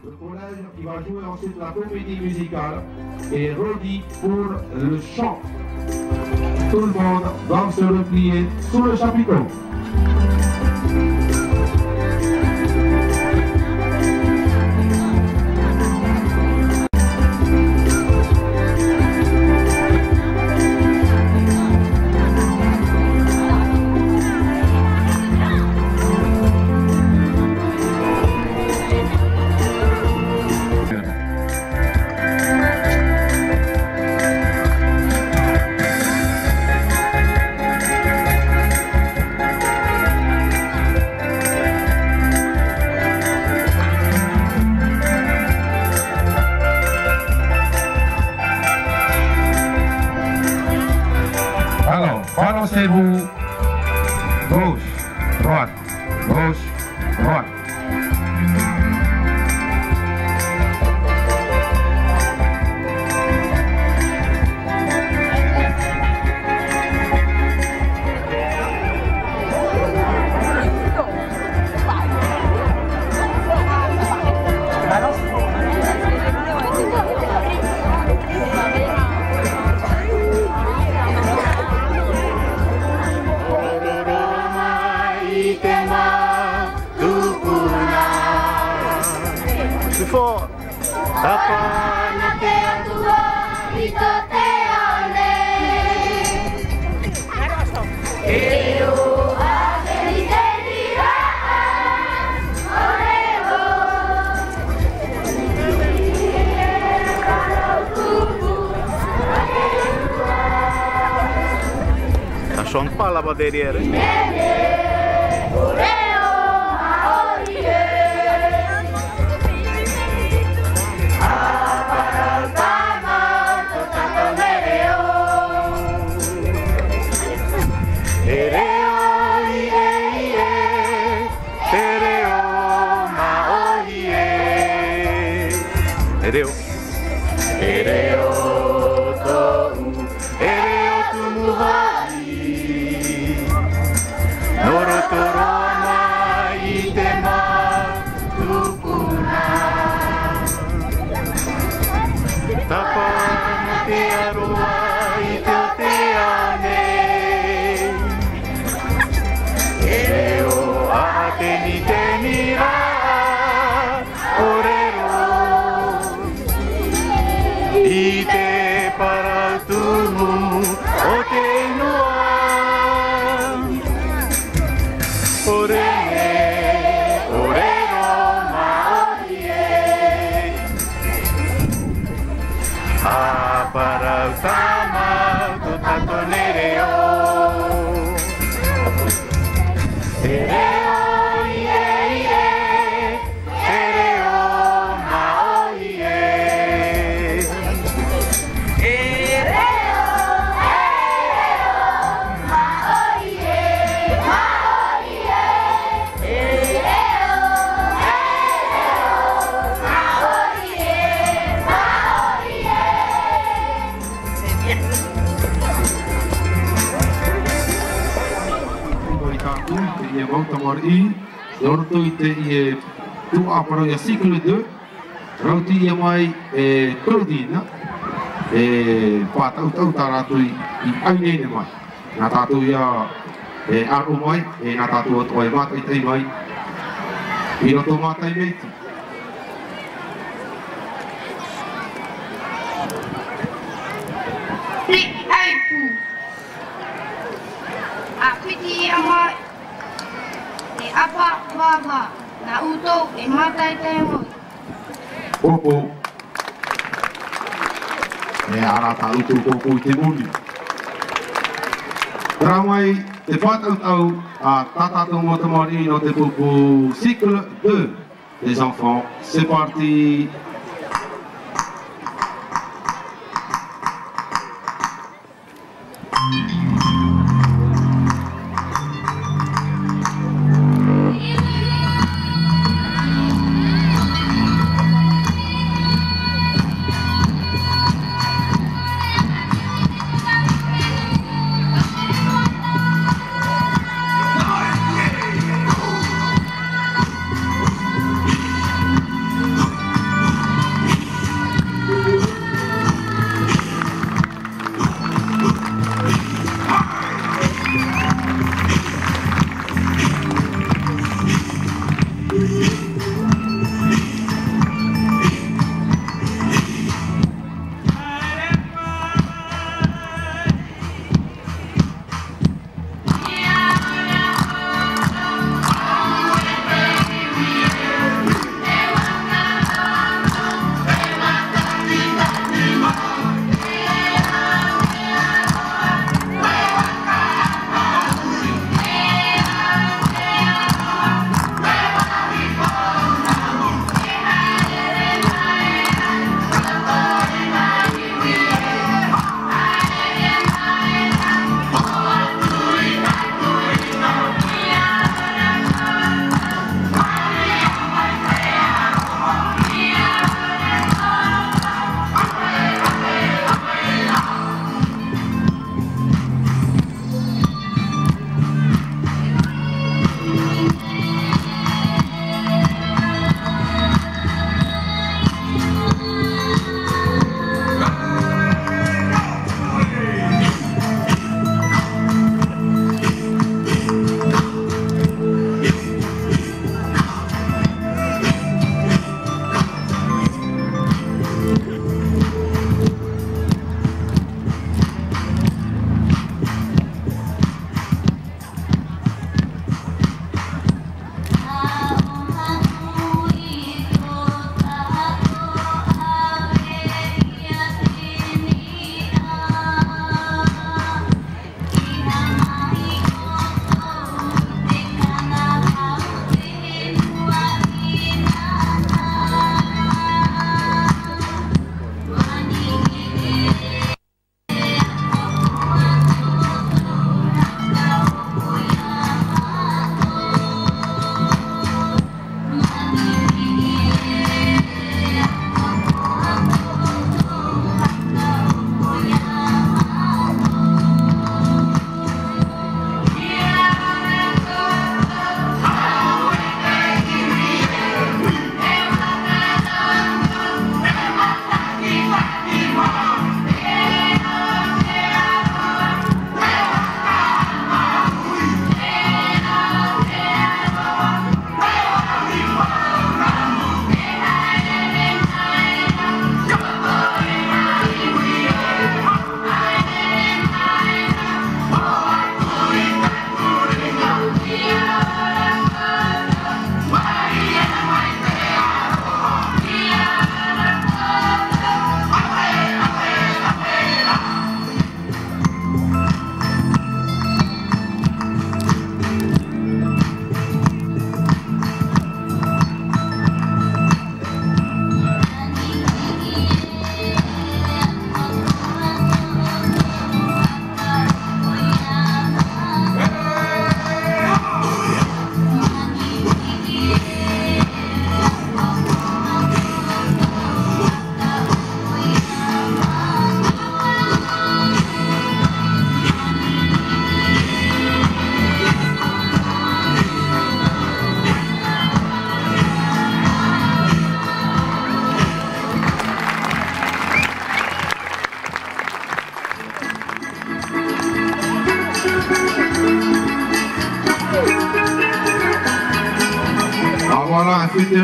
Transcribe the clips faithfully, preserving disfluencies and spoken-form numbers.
Le collège qui va jouer ensuite la comédie musicale et Rodi pour le chant. Tout le monde va se replier sous le chapiteau. Alors, balancez-vous. Gauche, droite, gauche, droite. Plus fort. Tāpana te Atua i tō te ao nei. E reo a te riteni raʻa, o reo. Ça chante pas là-bas derrière, hein. E reo. E reo tōʻu, e reo tumu hoʻi. Nō roto roa mai i te mātāpuna. Tāpana te Atua i tō te ao nei. E reo a te riteni raʻa, o reo. I te parau tumu o te noa. O reo, o reo māʻohi. A parau tāmau tō tātou nei reo. E reo, ie, ie. E reo māʻohi ē. E reo, e reo māʻohi ē, māʻohi ē. E reo, e reo māʻohi ē, māʻohi ē. Mai tātou, teie mau tamariʻi, nō roto i teie tuaʻa parau ia cycle deux, rauti ia mai e Claudine, e pātaʻutaʻu tā rātou i, i ʻāineine mai. Nā tātou ia e ʻaro mai, e nā tātou atoʻa e mātaʻitaʻi mai. I roto mātaʻi mai te Te ʻaipu. ʻA piti ia mai, e ʻapa vāvā, nā ʻoutou e mātaʻitaʻi mai. Pōpō. E ara tā ʻoutou pōpō i te moni. Terā mai te pātaʻutaʻu a tā tātou mau tamariʻi nō te pupu cycle deux des enfants. C'est parti.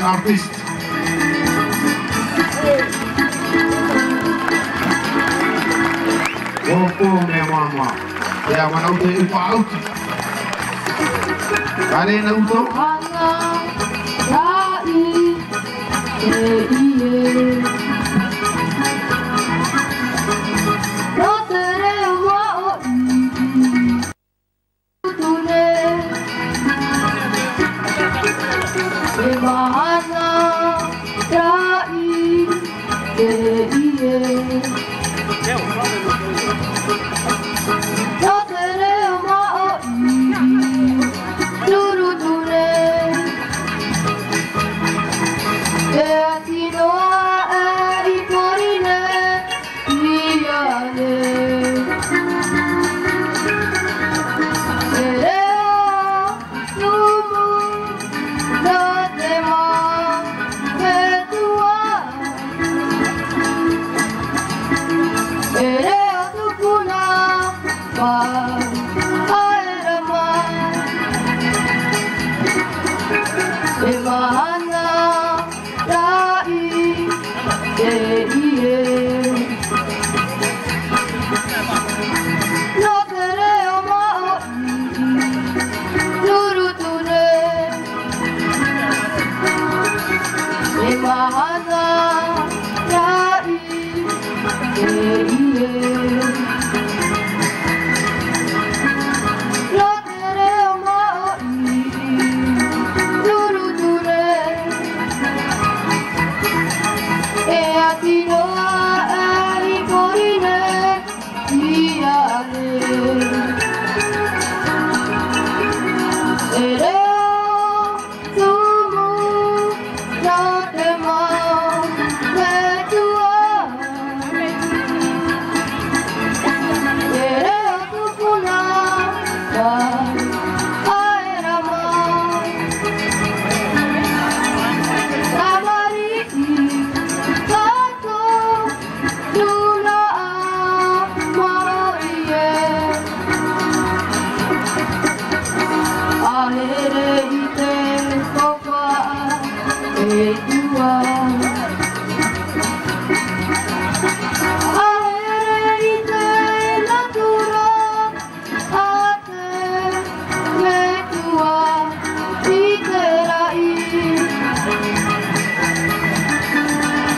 Artist. Ō, ō, mea māmā. Te āmana o te upa auti. Ka rē na uto. Ana, raʻi, e ie. Nō te reo maʻoʻi. Tune. E mahana raʻi teie. Nō te reo maʻoʻi, turu tune. E ati noa e i pori nei. Ia nei. E reo tumu nō te mau metua. E reo tupuna, haere mai. E mahana raʻi teie. Nō te reo maʻoʻi, turu tune. E mahana raʻi teie. Nō te reo maʻoʻi, turu tune. E ati noa e i pori nei, ia nei. E reo tumu nō te mau metua. E reo tupuna, haere mai. Tamariʻi, tato, nūnaʻa maʻoʻi ē. Haere i te faufaʻa e tua. Haere i te natura a te metua i te raʻi.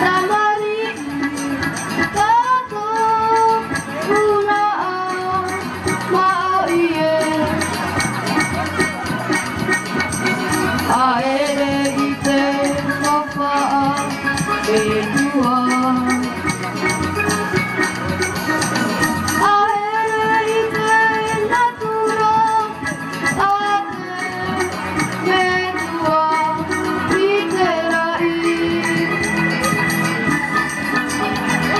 Tamariʻi, tato, nūnaʻa maʻoʻi ē. Haere i te faufaʻa e tua. Haere i te natura a te metua i te raʻi.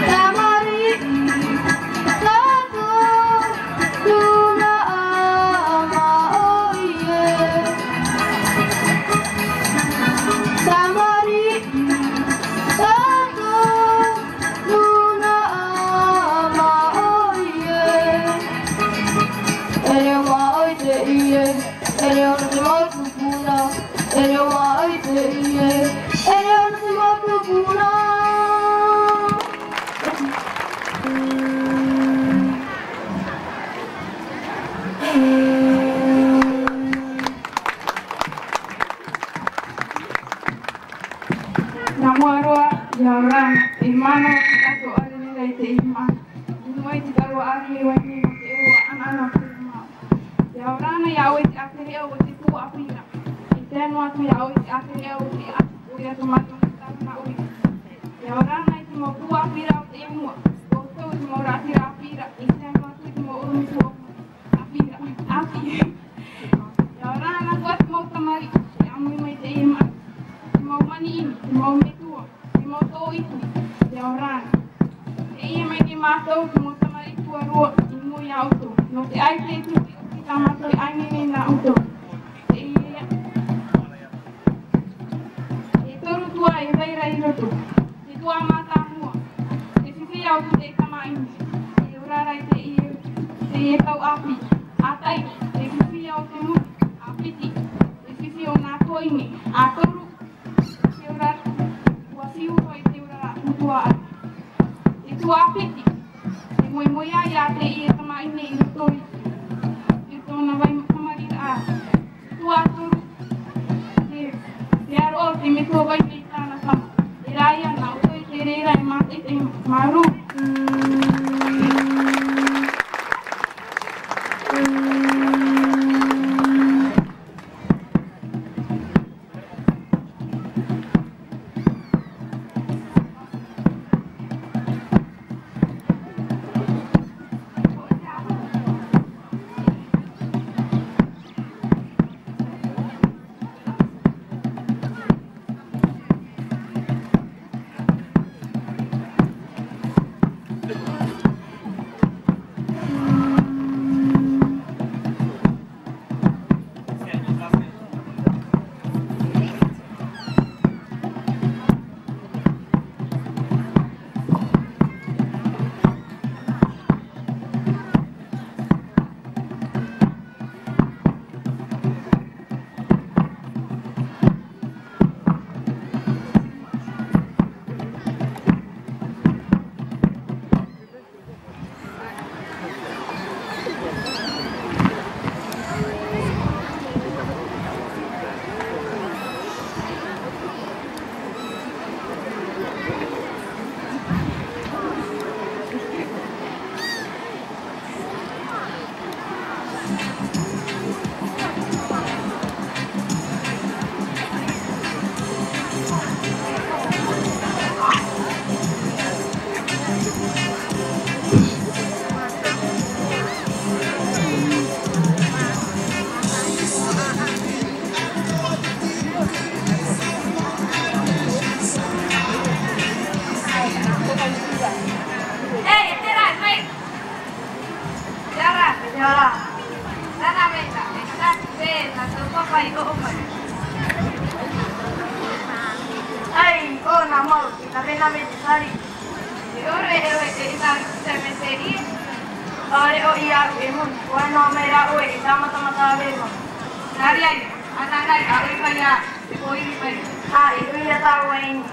Tamariʻi, tato, nūnaʻa maʻoʻi ē. Tamariʻi, tato, nūnaʻa maʻoʻi ē. E reo maʻoʻi teie, e reo nō te mau tupuna. E reo maʻoʻi teie, e reo nō te mau tupuna. Nā mua roa, ʻia ora na, e manaʻo te taʻatoʻa rere i teie mahana. Nō te taua ʻāreʻa i teie nei nō te ʻō ʻanaʻana o te mau. ʻIa ora na iā ʻoe te ʻāreʻa o te tuaʻapira. E tae noa atu iā ʻoe te ʻāreʻa o te ʻati, ʻoia tō mātou mau tāvana ʻoire. ʻIa ora na i te mau tuaʻapira o te ʻenua, ʻoutou te mau rātira ʻāpira, e tae noa atu i te mau ʻorometua ʻāpira, ʻāpī. ʻIa ora na atoʻa te mau tamariʻi, e ʻāmui mai i teie mahana. Te mau maniʻi, te mau metua, te mau tōʻiti, ʻia ora na. Teie mai nei mātou, te mau tamariʻi tuarua, i mua iā ʻoutou. Nō te ʻaita e tuti, ʻo te tā mātou e ʻāineinei nā ʻoutou. Teie. E toru tuaʻa e vai ra i roto. Te tuaʻa mātāmua. Te fifi ʻau te tamaʻi. E ora ra i teie, teie tau ʻāpī. ʻA tahi, te fifi ʻau te muri. ʻA piti, te fifi ʻo nā toʻine. ʻA toru, tuaʻa. E tuaʻa piti. E moemoeā ia teie tamaʻi nei i roto i, i tōna vai tamariʻiraʻa. Tuaʻa toru. E, e aro te metua vai nei tāna tama. E rā ia nā ʻoutou i te reira e mā-, e, e māuruuru. Ai, ʻo nā mau, nā mea, nā mea te fare. E ʻore, e ʻore, e ʻita, te mea te rie. ʻAore ʻo ia e honi, ʻo ʻae noa mai rā ʻoe, e tāmatamata ʻaore e honi. Nā reira, ʻanaʻanai, ʻa ʻoe paʻi ā, e pōiri mai. Ā, e ui ia tāua e ʻimi.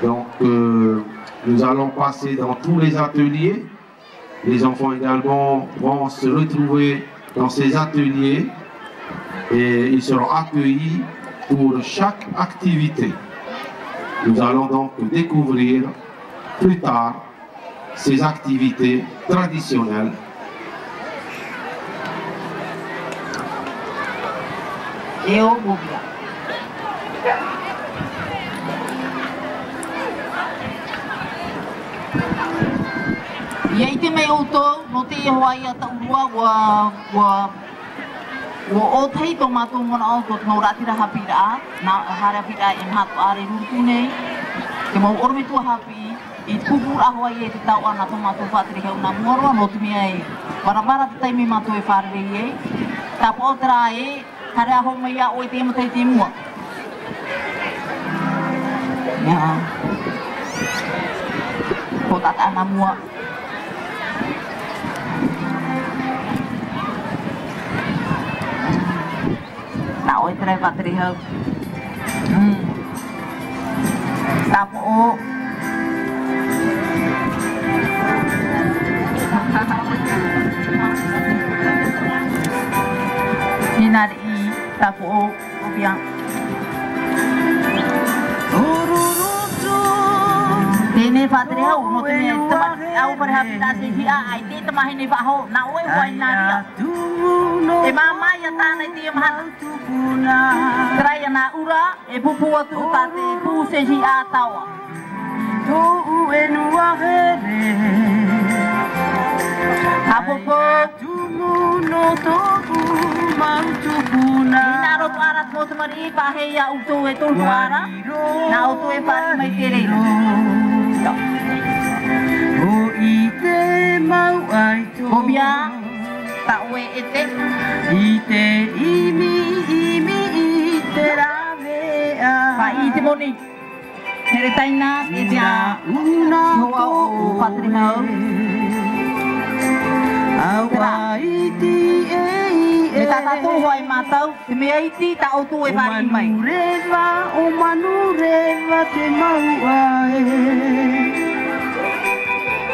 Donc, euh, nous allons passer dans tous les ateliers. Les enfants également vont se retrouver dans ces ateliers et ils seront accueillis pour chaque activité. Nous allons donc découvrir plus tard ces activités traditionnelles. E ʻo Mobia. ʻIa ʻite mai ʻoutou, nō teie hoʻi ia taʻurua, ʻua, ʻua, ʻua ʻōtahi tō mātou manaʻo, tō te mau raʻatira haʻapiʻiraʻa, nā, haere haʻapiʻiraʻa e maha atoʻa e ruru nei, te mau ʻorometua haʻapiʻi, i te pūpūraʻa hoʻi e te taoʻa nā tō mātou faʻatere hau nā mua roa, nō te mea e varavara te taime mātou e fārerei ai. Tāpaʻo terā e, haere aʻe mai ia ʻoe i te matahiti i mua. ʻIa. Pōtaʻa nā mua. Nā ʻoe terā e faʻatere hau. Mm. Tāpaʻo. Hinariʻi, tāpaʻo, ʻōpia. Teie nei faʻatere hau, nō te mea, te ma-, ʻau fare haʻapiʻiraʻa Seihia, ʻaita e tamahine faʻahou, nā ʻoe hoʻi nā reira. E māmā ia tāna i teie mahana. Terā ia nā ʻura, e pūpū atu tā te pū Seihia taoʻa. Tōʻu ʻenua here. Haʻapōpō. Tumu nō tōʻu mau tupuna. Nā roto ā rā te mau tamariʻi, pāhē ia ʻoutou e toru noa ra. Nā ʻoutou e fāriʻi mai te reira. Hoʻi te mau ʻaito. Mobia, tā ʻoe e te. I te ʻimi, ʻimi i te rāveʻa. Paʻi i te moni. Here taina, e te ā. Nā ʻuna. Hoa o Patrick Hau. Aua. Terā. Tātou hoʻi mātou, te mea iti, tā ʻoutou e fāriʻi mai. Manureva, ʻo Manureva te mauʻa e.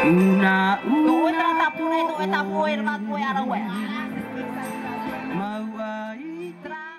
Una, una. Tō ʻoe tāpura, tō ʻoe tāpura, e rā koe ara ʻoe. Mauʻa i terā.